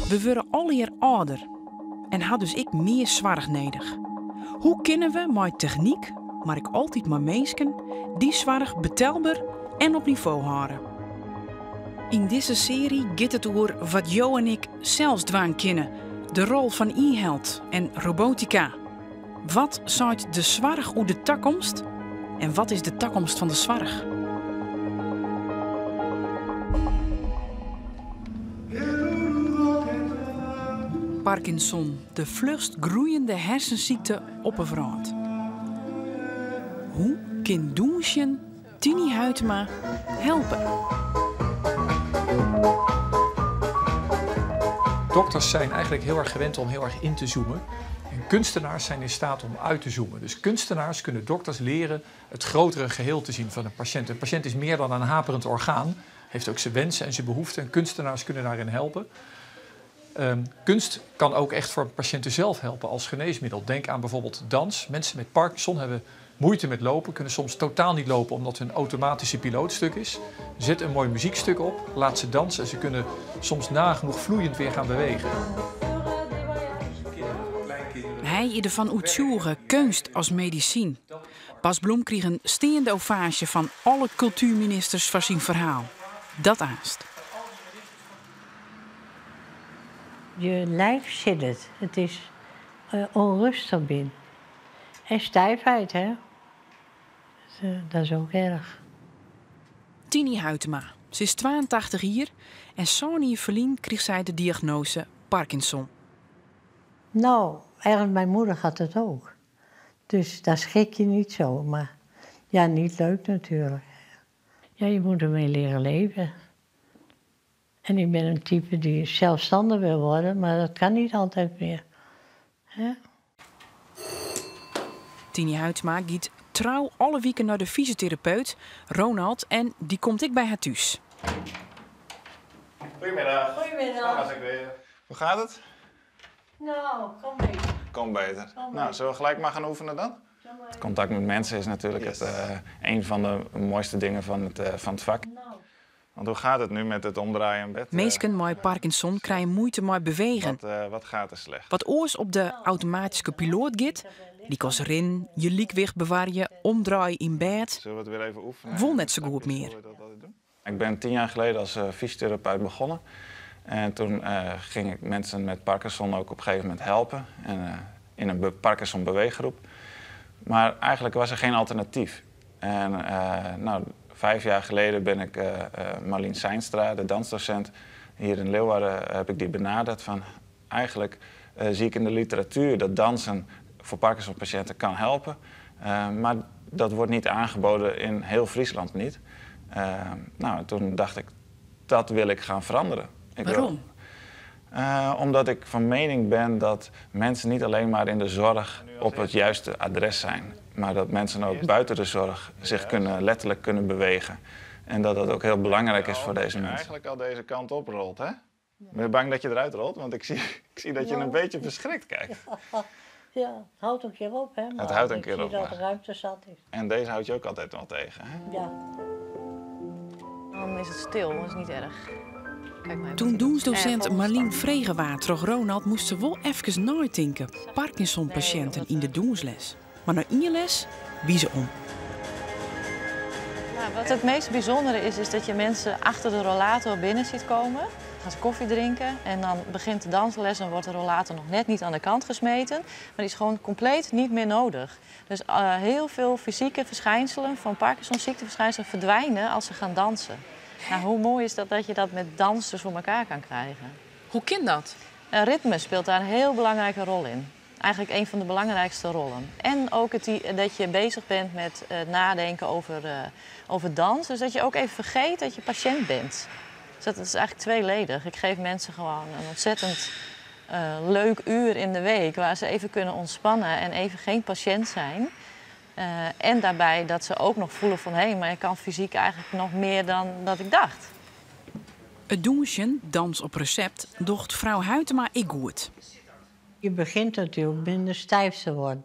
We wurde allegear âlder en ha dus ek mear soarch nedich. Hoe kinne we mei technyk, mar ek altyd mei minsken, dy soarch betelber en op nivo hâlde? Yn dizze searje giet it oer wat jo en ik sels dwaan kinne, de rol fan e-health en robotika. Wat seit de soarch oer de takomst en wat is de takomst fan de soarch? Parkinson, de fluchst groeiende hersensykte op 'e wrâld. Hoe kin dûnsjen Tiny Huitema helpe? Dokters zijn eigenlijk heel erg gewend om heel erg in te zoomen. En kunstenaars zijn in staat om uit te zoomen. Dus kunstenaars kunnen dokters leren het grotere geheel te zien van een patiënt. Een patiënt is meer dan een haperend orgaan, heeft ook zijn wensen en zijn behoeften. En kunstenaars kunnen daarin helpen. Kunst kan ook echt voor patiënten zelf helpen als geneesmiddel. Denk aan bijvoorbeeld dans. Mensen met Parkinson hebben moeite met lopen, kunnen soms totaal niet lopen omdat hun automatische piloot stuk is. Zet een mooi muziekstuk op, laat ze dansen en ze kunnen soms nagenoeg vloeiend weer gaan bewegen. Hy is derfan oertsjûge, keunst as medisyn. Bas Bloem krige in steande ovaasje fan alle kultuerministers foar syn ferhaal. Dat aanst. Je lijf zit het. Het is onrustig binnen. En stijfheid, hè? Dat is ook erg. Tiny Huitema. Se is 82 jier en sân jier ferlyn krige sy de diagnoaze Parkinson. Nou, eigenlijk mijn moeder had het ook. Dus daar schrik je niet zo. Maar ja, niet leuk natuurlijk. Ja, je moet ermee leren leven. En ik ben een type die zelfstandig wil worden, maar dat kan niet altijd meer. Hè? Tiny Huitema giet trou alle wiken nei de fysioterapeut Ronald en dy komt ek by har thús. Goedemiddag. Goedemiddag. Daar was ik weer. Hoe gaat het? Nou, kom beter. Kom beter. Kom Nou, beter. zullen we gelijk maar gaan oefenen dan? Het contact met mensen is natuurlijk een van de mooiste dingen van het vak. Nou. Want hoe gaat het nu met het omdraaien in bed? Minsken mei Parkinson krije muoite mei bewegen. Wat gaat er slecht? Wat oars op de automatyske piloat giet, lykas rinnen, je lykwicht bewarje, omdraaie yn bêd, Zullen we het weer even oefenen? wol net sa goed mear. Zullen we dat altijd doen? Ik ben 10 jaar geleden als fysiotherapeut begonnen. En toen ging ik mensen met Parkinson ook op een gegeven moment helpen. En in een Parkinson beweeggroep. Maar eigenlijk was er geen alternatief. En 5 jaar geleden ben ik Marlien Seinstra, de dansdocent hier in Leeuwarden, heb ik die benaderd van eigenlijk zie ik in de literatuur dat dansen voor Parkinson-patiënten kan helpen. Maar dat wordt niet aangeboden in heel Friesland niet. Toen dacht ik, dat wil ik gaan veranderen. Waarom? Omdat ik van mening ben dat mensen niet alleen maar in de zorg op het juiste adres zijn. Maar dat mensen ook buiten de zorg zich letterlijk kunnen bewegen. En dat dat ook heel belangrijk is voor deze Als je mensen. eigenlijk al deze kant op rolt, hè? Ben je bang dat je eruit rolt? Want ik zie dat je een beetje verschrikt kijkt. Ja, het houdt een keer op, hè? Maar Het houdt een ik keer zie op, dat maar de ruimte zat is. En deze houdt je ook altijd wel tegen, hè? Ja. Dan is het stil, dat is niet erg. Kijk maar even Toen zien. dûnsdosint Volgens Marlien dan. frege waard troch Ronald moest se wol efkes neitinke. Parkinson-patiënten Nee, yn de omdat, dûnsles. Mar nei ien les wie se om. Nou, wat het meest bijzondere is, is dat je mensen achter de rollator binnen ziet komen. Dan gaan ze koffie drinken en dan begint de dansles en wordt de rollator nog net niet aan de kant gesmeten. Maar die is gewoon compleet niet meer nodig. Dus heel veel fysieke verschijnselen van Parkinson, ziekteverschijnselen verdwijnen als ze gaan dansen. Hoe mooi is dat dat je dat met dans dus voor elkaar kan krijgen? Hoe kan dat? Ritme speelt daar een heel belangrijke rol in. Eigenlijk een van de belangrijkste rollen. En ook dat je bezig bent met nadenken over dans. Dus dat je ook even vergeet dat je patiënt bent. Dus dat is eigenlijk tweeledig. Ik geef mensen gewoon een ontzettend leuk uur in de week... waar ze even kunnen ontspannen en even geen patiënt zijn. En daarbij dat ze ook nog voelen van... hé, maar ik kan fysiek eigenlijk nog meer dan dat ik dacht. Het dûnsjen, dans op recept, docht frou Huitema ik goed. Je begint natuurlijk minder stijf te worden.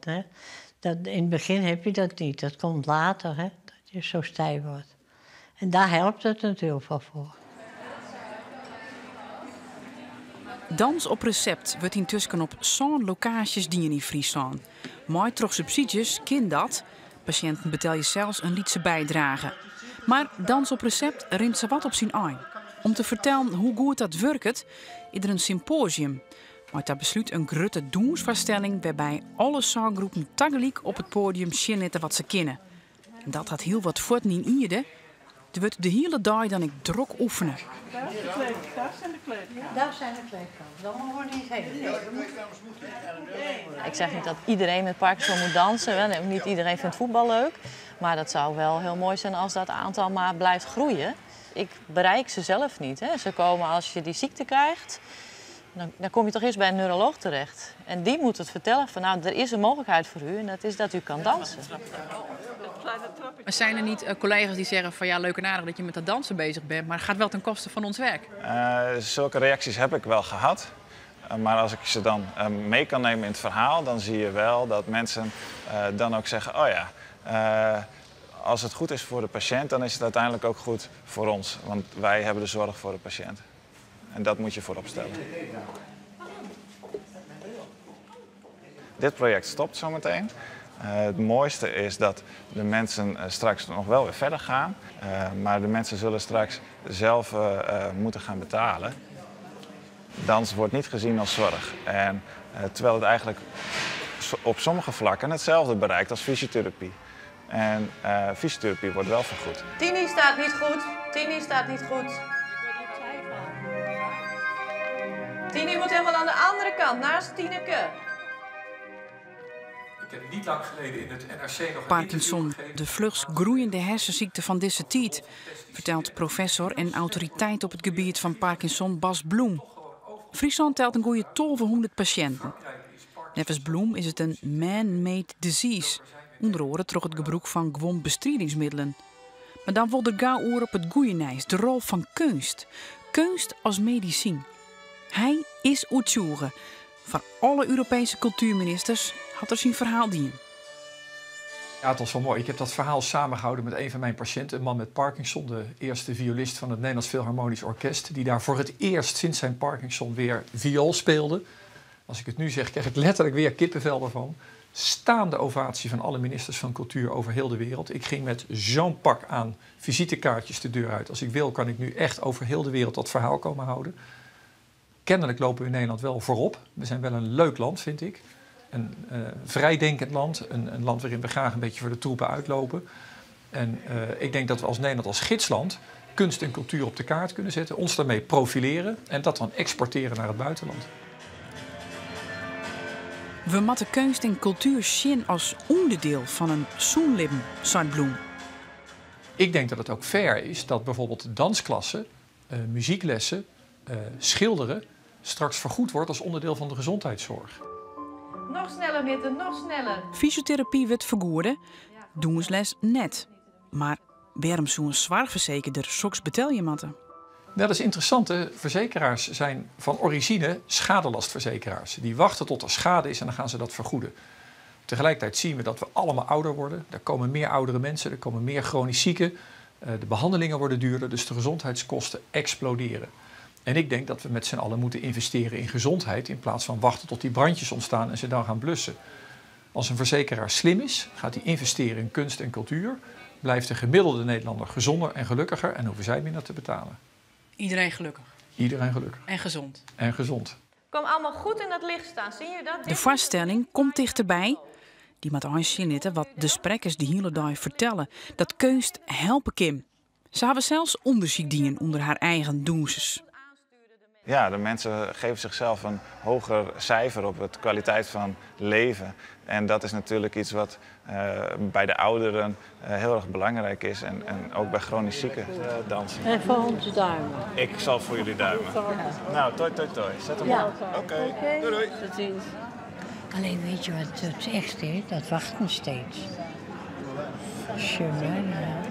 Hè? In het begin heb je dat niet. Dat komt later, hè? Dat je zo stijf wordt. En daar helpt het natuurlijk wel voor. Dans op Recept wurdt yntusken op sân lokaasjes dien yn Fryslân. Mei troch subsydzjes kin dat. Pasjinten betelje sels in lytse bydrage. Mar Dans op Recept rint sawat op syn ein. Om te fertellen hoe goed dat wurket, is der in sympoasium. Mei ta beslút in grutte dûnsfoarstelling wêrby alle sân groepen tagelyk op it poadium sjen litte wat se kinne. En dat hat hiel wat fuotten yn ierde. Der wurdt de hiele dei dan ek drok oefene. Daar zijn de kleedkamers. Daar zijn de kleedkamers. Dan mogen we niet heen. Ik zeg niet dat iedereen met Parkinson moet dansen. Hè. Niet iedereen vindt voetbal leuk. Maar dat zou wel heel mooi zijn als dat aantal maar blijft groeien. Ik bereik ze zelf niet. Hè. Ze komen als je die ziekte krijgt, dan kom je toch eerst bij een neuroloog terecht. En die moet het vertellen van nou, er is een mogelijkheid voor u en dat is dat u kan dansen. Maar zijn er niet collega's die zeggen van ja, leuk en aardig dat je met dat dansen bezig bent, maar het gaat wel ten koste van ons werk? Zulke reacties heb ik wel gehad. Maar als ik ze dan mee kan nemen in het verhaal, dan zie je wel dat mensen dan ook zeggen, oh ja, als het goed is voor de patiënt, dan is het uiteindelijk ook goed voor ons. Want wij hebben de zorg voor de patiënt. En dat moet je voorop stellen. Dit project stopt zometeen. Het mooiste is dat de mensen straks nog wel weer verder gaan. Maar de mensen zullen straks zelf moeten gaan betalen. Dans wordt niet gezien als zorg. En terwijl het eigenlijk op sommige vlakken hetzelfde bereikt als fysiotherapie. En fysiotherapie wordt wel vergoed. Tini staat niet goed. Tini staat niet goed. Tini moet helemaal aan de andere kant, naast Tineke. Ik heb niet lang geleden in het NRC nog een Parkinson, interview gegeven. de vluchts groeiende hersenziekte van deze tijd, vertelt professor en autoriteit op het gebied van Parkinson Bas Bloem. Friesland telt een goeie 1200 patiënten. Neffens Bloem is het een man-made disease, onder andere troch het gebruik van gewoon bestrijdingsmiddelen. Maar dan wil er gauw oor op het goeie nijs, de rol van kunst. Kunst als medicijn. Hij is oetsjoegen. Van alle Europese cultuurministers had er zijn verhaal dien. Ja, het was wel mooi. Ik heb dat verhaal samengehouden met een van mijn patiënten, een man met Parkinson, de eerste violist van het Nederlands Philharmonisch Orkest, die daar voor het eerst sinds zijn Parkinson weer viool speelde. Als ik het nu zeg, krijg ik letterlijk weer kippenvel ervan. Staande ovatie van alle ministers van cultuur over heel de wereld. Ik ging met zo'n pak aan visitekaartjes de deur uit. Als ik wil, kan ik nu echt over heel de wereld dat verhaal komen houden. Kennelijk lopen we in Nederland wel voorop. We zijn wel een leuk land, vind ik. Een vrijdenkend land. Een land waarin we graag een beetje voor de troepen uitlopen. En ik denk dat we als Nederland, als gidsland, kunst en cultuur op de kaart kunnen zetten. Ons daarmee profileren en dat dan exporteren naar het buitenland. We matten kunst en cultuur zien als onderdeel van een zoenlibben, zei Bloem. Ik denk dat het ook fair is dat bijvoorbeeld dansklassen, muzieklessen, schilderen straks vergoed wordt als onderdeel van de gezondheidszorg. Nog sneller, Mitte, nog sneller. Fysiotherapie wordt vergoeden, doensles net. Maar waarom zo'n zwaarverzekerde soks betel je matten? Dat is interessant. Hè? Verzekeraars zijn van origine schadelastverzekeraars. Die wachten tot er schade is en dan gaan ze dat vergoeden. Tegelijkertijd zien we dat we allemaal ouder worden. Er komen meer oudere mensen, er komen meer chronisch zieken. De behandelingen worden duurder, dus de gezondheidskosten exploderen. En ik denk dat we met z'n allen moeten investeren in gezondheid in plaats van wachten tot die brandjes ontstaan en ze dan gaan blussen. Als een verzekeraar slim is, gaat hij investeren in kunst en cultuur, blijft de gemiddelde Nederlander gezonder en gelukkiger en hoeven zij minder te betalen. Iedereen gelukkig. Iedereen gelukkig. En gezond. En gezond. Kom allemaal goed in dat licht staan, zie je dat? De vaststelling komt dichterbij. Die moet aanzien wat de sprekers de hele dag vertellen. Dat kunst helpen Kim. Ze hebben zelfs onderzoek dienen onder haar eigen doezes. Ja, de mensen geven zichzelf een hoger cijfer op het kwaliteit van leven. En dat is natuurlijk iets wat bij de ouderen heel erg belangrijk is. En ook bij chronisch zieken dansen. En voor ons duimen. Ik zal voor jullie duimen. Nou, toi, toi, toi. Zet hem op. Oké. Oké. Doei, doei. Tot ziens. Alleen weet je wat het echt is? Dat wachten steeds. Tjonge, ja.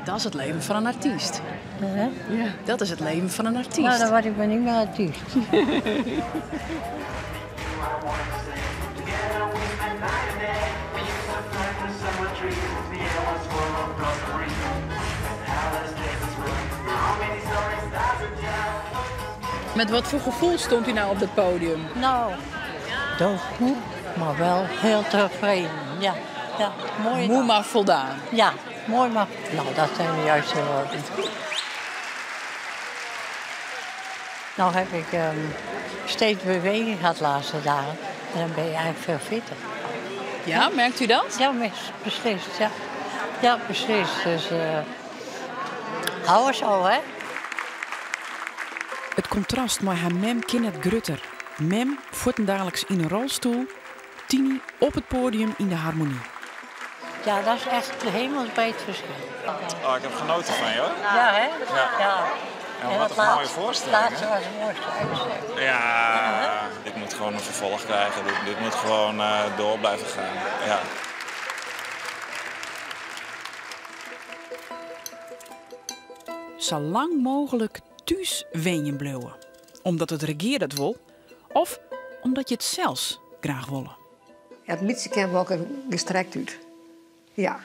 Dat is het leven van een artiest. Hè? Ja. Dat is het leven van een artiest. Nou, dan word ik maar niet meer artiest. Met wat voor gevoel stond u nou op het podium? Nou, doodmoe, maar wel heel tevreden. Ja, ja, mooi. Moe maar voldaan. Ja, mooi maar. Nou, dat zijn de juiste woorden. Nou heb ik steeds beweging gehad de laatste dagen. En dan ben je eigenlijk veel fitter. Ja, merkt u dat? Ja, beslist, ja. Ja, beslist. Dus hou eens zo, hè? Het contrast met haar mem kin net grutter. Mem fuortendaliks in een rolstoel, Tini op het podium in de harmonie. Ja, dat is echt hemelsbreed verschil. Oh, ik heb genoten van je, hoor. Ja, hè? Ja. Ja. Ja, En wat dat een mooie voorstelling, laatste hè? was het mooiste uitzet. Ja, dit moet gewoon een vervolg krijgen. Dit moet gewoon door blijven gaan. Ja. Zo lang mogelijk thuis wenjen bleven. Omdat het regeer dat wil, of omdat je het zelfs graag willen. Ja, het mietje ken wel gestrekt uit. Ja.